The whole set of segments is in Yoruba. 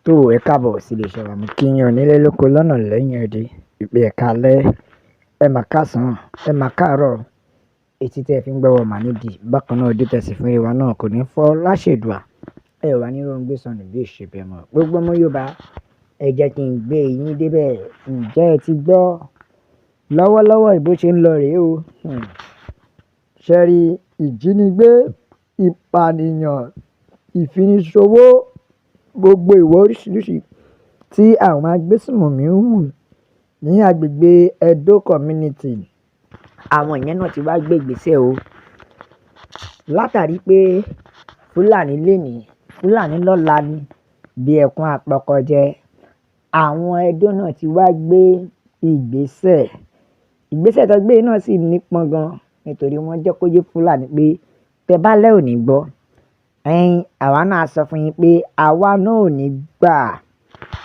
Tó ẹ káàbọ̀ sí iléeṣẹ́ wa, mo kí yín onílé lóko lọ́nà lẹ́yìn odi, ìpè ẹ káalẹ́, ẹ mà káàsán, ẹ mà káàárọ̀. Etí tí ẹ fi ń gbọ́ wa mà nídìí. Bákan náà ojú tẹ̀sí fún ìwà náà kò ní fọ́ láṣẹ Èdùà. Ẹ wà ní róńgbé gbé sọnù bí òṣèbí ọmọ. Gbogbo ọmọ Yorùbá, ẹ jẹ́ kí n gbé yín débẹ̀. Ǹjẹ́ ẹ ti gbọ́? Lọ́wọ́lọ́wọ́ ìbò ṣe ń lọ rèé o. Ṣé rí ìjínigbé, ìpànìyàn, ìfiniṣòwò, gbogbo ìwà oríṣiríṣi tí àwọn agbésùnmọ̀mí ń hù ní agbègbè Edo Community. Àwọn ìyẹn náà ti wá gbé ìgbésẹ̀ o. Látàrí pé Fúlàní lénìí, Fúlàní lọ́la ni bí ẹkún apọkọjẹ. Àwọn Edo náà ti wá gbé ìgbésẹ̀. Ìgbésẹ̀ tó gbé náà sì nípọn gan, nítorí wọ́n jẹ́ kó yé Fúlàní pé tẹ bá lẹ́ ò ní gbọ́. Ẹ̀yin, àwa náà sọ fún yín pé àwa náà ò ní gbà.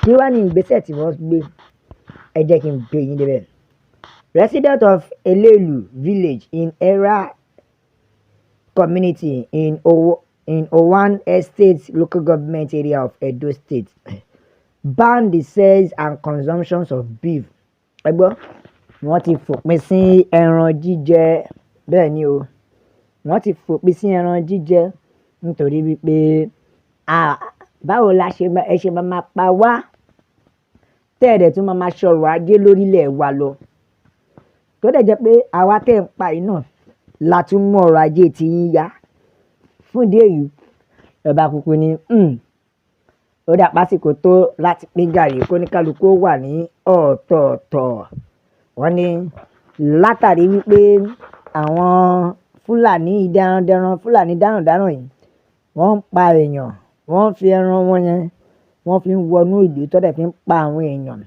Kí wá ní ìgbésẹ̀ tí wọ́n gbé? Ẹ jẹ́ kí n gbé yín débẹ̀. Resident of Elelu village in Era community in Owan Estate Local Government Area of Edo State banned the sales and consumption of beef. Ẹ gbọ́, wọ́n ti fòpin sí ẹran jíjẹ. Bẹ́ẹ̀ ni o, wọ́n ti fòpin sí ẹran jíjẹ nítorí wípé à báwo la ṣe máa, ẹ ṣe máa máa pa wá tẹ́ ẹ̀ dẹ̀ tún máa máa sọ̀rọ̀ ajé lórílẹ̀ wa lọ. Tó dẹ̀ jẹ́ pé àwa tẹ́ ń pa yìí náà la tún mú ọrọ̀ ajé tí yín yá. Fún ìdí èyí, ẹ bá kúkú ní, ó dà pásìkò tó láti pín gàárì kó ní kálukú ó wà ní ọ̀tọ̀ọ̀tọ̀. Wọ́n ní látàrí wípé àwọn Fúlàní darandaran, Fúlàní darandaran yìí, wọ́n ń pa èèyàn, wọ́n ń fi ẹran wọn yẹn, wọ́n fi ń wọnú ìlú tó dẹ̀ fi ń pa àwọn èèyàn,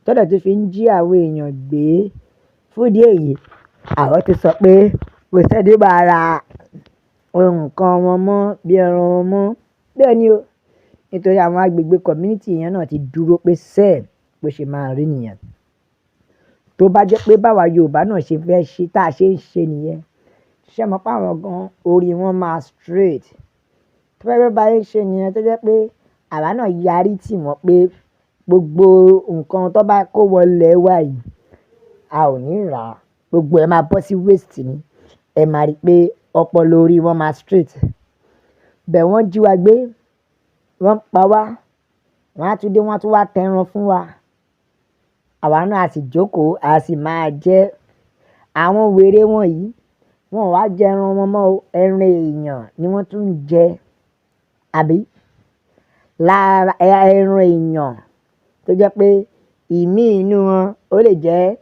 tó dẹ̀ tún fi ń jí àwọn èèyàn gbé. Fún ìdí èyí, àwọn ti sọ pé kò sẹ́ni máa ra nǹkan wọn mọ́ bí ẹran wọn mọ́. Bẹ́ẹ̀ ni o, nítorí àwọn agbègbè community yẹn náà ti dúró pé sẹ́ẹ̀ bó ṣe máa rí nìyẹn. Tó bá jẹ́ pé báwa Yorùbá náà ṣe fẹ́ ṣe tá a ṣe ń ṣe nìyẹn, ṣé ẹ mọ̀ pé àwọn gan orí wọn máa straight. Tó bá jẹ́ pé bá ṣe ń ṣe nìyẹn tó jẹ́ pé àwa náà yarí tì wọ́n pé gbogbo nǹkan tó bá kó wọlé wa yìí, a ò ní rà á. Gbogbo ẹ máa bọ́ sí waste ni. Ẹ máa rí pé ọpọlọ orí wọn máa straight. Bẹ́ẹ̀ wọ́n jí wa gbé, wọ́n pa wá, wọ́n á tún dé wọ́n á tún wá tẹran fún wa. Àwa náà a sì jókòó, a sì máa jẹ. Àwọn wèrè wọ̀nyí, wọ́n ò wá jẹ ẹran wọn mọ́ o. Ẹran èèyàn ni wọ́n tún ń jẹ. Àbí? Lára ẹran èèyàn tó jẹ́ pé ìmí inú wọn ó lè jẹ́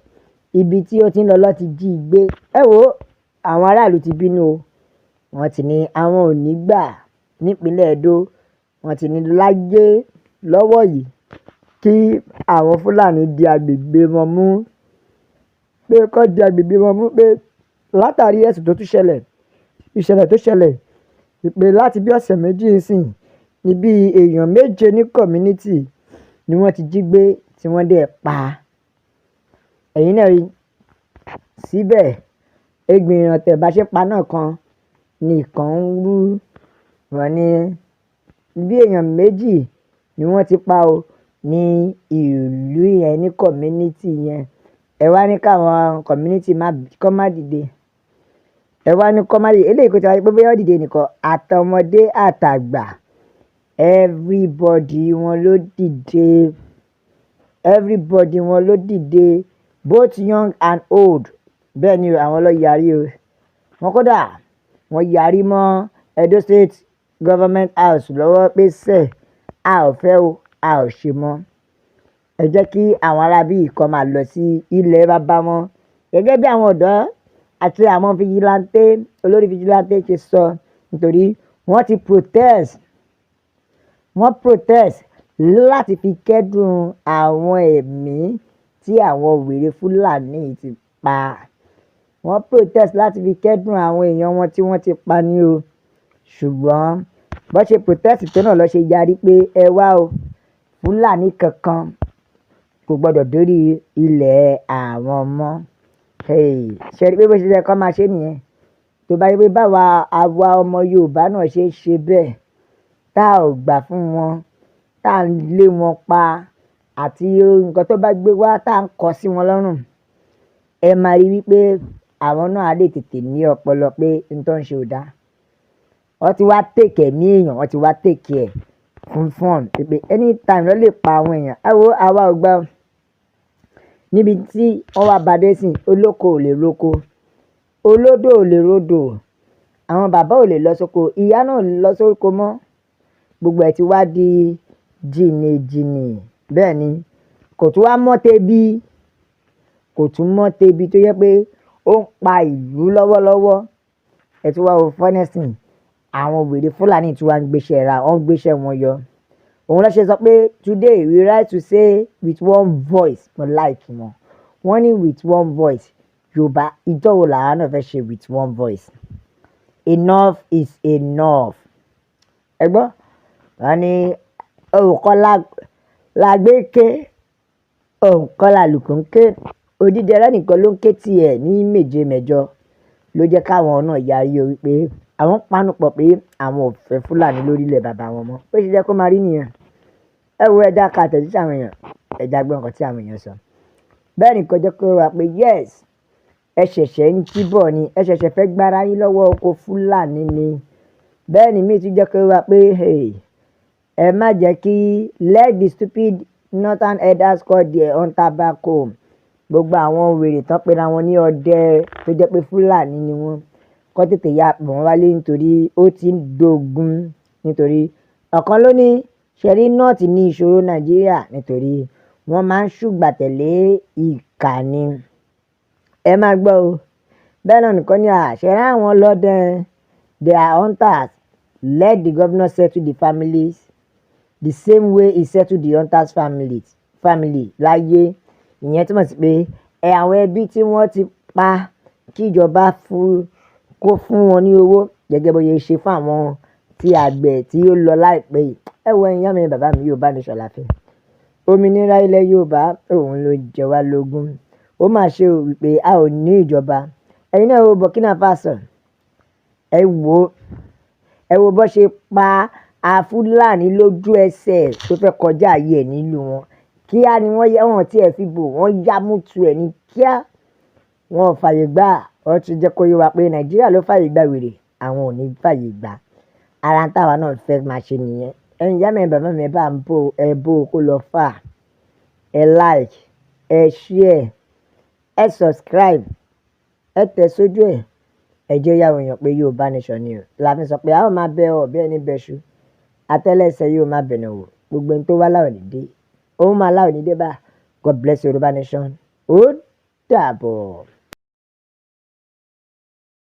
ibi tí ó ti ń lọ lọ́ ti jí gbé. Ẹ wo, àwọn aráàlú ti bínú o. Wọ́n ti ní àwọn ò ní gbà nípínlẹ̀ Edo. Wọ́n ti ní láyé lọ́wọ́ yìí kí àwọn Fúlàní di agbègbè wọn mú. Pé kó di agbègbè wọn mú pé látàrí ẹ̀sùn tó tún ṣẹlẹ̀, ìṣẹ̀lẹ̀ tó ṣẹlẹ̀, wípé láti bí ọ̀sẹ̀ méjì sìn ní bí èèyàn méje ní community ni wọ́n ti jí gbé tí wọ́n dẹ̀ pa. Ẹ̀yin náà rí, síbẹ̀ ẹ̀gbin ọ̀tẹ̀ bá ṣe pa náà kan ní ìkan ń rú. Wọ́n ní bí èèyàn méjì ni wọ́n ti pa o ní ìlú yẹn ní community yẹn. Ẹ wá ní káwọn community má kọ́ má dìde. Ẹ wá ní kọ́ má dìde. Eléyìí kò tí wá pé bóyá wọ́n dìde nìkan, àtọmọdé àtàgbà, everybody wọn ló dìde. Everybody wọn ló dìde, both young and old. Bẹ́ẹ̀ ni àwọn ló yarí o. Wọ́n kódà wọ́n yarí mọ́ Edo State Government House lọ́wọ́ pé sẹ́ a ò fẹ́ o, a ò ṣe mọ́. Ẹ jẹ́ kí àwọn arábí yìí kó máa lọ sí ilẹ̀ bàbá wọn. Gẹ́gẹ́ bí àwọn ọ̀dọ́ àti àwọn vigilante, olórí vigilante ṣe sọ, nítorí wọ́n ti protest, wọ́n protest láti fi kẹ́dùn àwọn ẹ̀mí tí àwọn wèrè Fúlàní ti pa. Wọ́n protest láti fi kẹ́dùn àwọn èèyàn wọn tí wọ́n ti pa ní o. Ṣùgbọ́n bó ṣe protest tó náà lọ ṣe yarí pé ẹ wá o, Fúlàní kankan kò gbọdọ̀ dórí ilẹ̀ àwọn mọ́. Hey, ṣé ẹ rí pé bó ṣe yẹ kó máa ṣe nìyẹn? Tó bá jẹ́ pé báwa àwa ọmọ Yorùbá náà ṣe ń ṣe bẹ́ẹ̀, tá ò gbà fún wọn. Tá à ń lé wọn pa àti nǹkan tó bá gbé wá tá à ń kọ sí wọn lọ́rùn, ẹ máa rí wípé àwọn náà á lè tètè ní ọpọlọ pé n tó ń ṣe ò dáa. Wọ́n ti wá take ẹ̀mí èèyàn, wọ́n ti wá take ẹ̀ fún fun pé anytime ló lè pa àwọn èèyàn. Ẹ wo, àwa ò gbà o. Níbi tí wọ́n wá ba dé sí, olóko ò lè roko, olódò ò lè rodò, àwọn bàbá ò lè lọ sóko, ìyá náà ò lè lọ sóko mọ́. Gbogbo ẹ̀ ti wá di jìnnìjìnnì. Bẹ́ẹ̀ ni, kò tún wá mọ́ tebi, kò tún mọ́ tebi tó jẹ́ pé ó ń pa ìlú lọ́wọ́lọ́wọ́. Ẹ tún wá wo funniest thing, àwọn wèrè Fúlàní tí wọ́n ń gbéṣẹ́ ra, wọ́n ń gbéṣẹ́ wọn yọ. Òun ló ṣe sọ pé today we write to say with one voice. Mo like wọn. Wọ́n ní with one voice. Yorùbá, ìjọ́ wo làwa náà fẹ́ ṣe with one voice? Enough is enough. Ẹ gbọ́, wọ́n ní ohùn kan la gbé ké, ohùn kan làlùkò ń ké. Odídẹrẹ́ nìkan ló ń ké tiẹ̀ ní méje mẹ́jọ ló jẹ́ káwọn náà yarí o wípé àwọn panupọ̀ pé àwọn ò fẹ́ Fúlàní lórílẹ̀ bàbá wọn mọ́. Bó ṣe jẹ́ kó máa rí nìyẹn. Ẹ wo, ẹ jẹ́ ká àtẹ̀jíṣẹ́ àwọn èèyàn, ẹ jẹ́ á gbọ́ nǹkan tí àwọn èèyàn sọ. Bẹ́ẹ̀ nìkan jẹ́ kó wá pé yes, ẹ ṣẹ̀ṣẹ̀ ń jí bọ̀ ni, ẹ ṣẹ̀ṣẹ̀ fẹ́ gbára yín lọ́wọ́ oko Fúlàní ni. Bẹ́ẹ̀ ni míì tún jẹ́ kó wá pé hey, ẹ má jẹ́ kí let the stupid northern herders call their hunter back home. Gbogbo àwọn wèrè tán pera wọn ní ọdẹ tó jẹ́ pé Fúlàní ni wọ́n, kó tètè ya pè wọ́n wálé nítorí ó ti ń dogun. Nítorí ọ̀kan ló ní ṣẹ̀rí north ní ìṣòro Nàìjíríà nítorí wọ́n máa ń ṣùgbà tẹ̀lé ìkà ni. Ẹ máa gbọ́ o. Bẹ́ẹ̀ náà nìkan ní àṣẹ àwọn ọlọ́dẹ, they are hunters. Let the governor settle the families the same way he settled the hunters family láyé. Ìyẹn túmọ̀ sí pé ẹ àwọn ẹbí tí wọ́n ti pa, kí ìjọba fún kó fún wọn ní owó gẹ́gẹ́ bó ṣe ṣe fún àwọn tí àgbẹ̀ tí ó lọ láìpẹ́ yìí. Ẹ wo, ẹ̀yin ìyá mi, bàbá mi, Yorùbá Nation la fẹ́. Òmìnira ilẹ̀ Yorùbá òun ló jẹ wá lógún. Ó mà ṣe o wípé a ò ní ìjọba. Ẹ̀yin náà wo Burkina Faso. Ẹ wo, ẹ wo bó ṣe pa a Fúlàní lójú ẹsẹ̀ tó fẹ́ kọjá ààyè ẹ̀ nílùú wọn. Kíá ni wọ́n yẹ, wọ́n tí ẹ fi bò, wọ́n yá mútu ẹ̀ ní kíá. Wọn ò fààyè gbà. Wọ́n ti jẹ́ kó yé wa pé Nàìjíríà ló fààyè gbà wèrè, àwọn ò ní fààyè gbà. Ara ń táwa náà fẹ́ máa ṣe nìyẹn. Ẹ̀yin ìyá mi, bàbá mi, ẹ bá ń bò, ẹ bó kó lọ fà. Ẹ like, ẹ share, ẹ subscribe, ẹ tẹ̀ sójú ẹ̀. Ẹ jẹ́ ó yé àwọn èèyàn pé Yorùbá Nation ni o. La fi sọ pé a ó máa bẹ ọ bí ẹni bẹṣu. Atẹ́lẹsẹ̀ yóò máa bẹ̀nà wò. Gbogbo ẹni tó wá láò ní dé. Ó máa láò ní dé bá. God bless Yorùbá Nation. Ó dàbọ̀.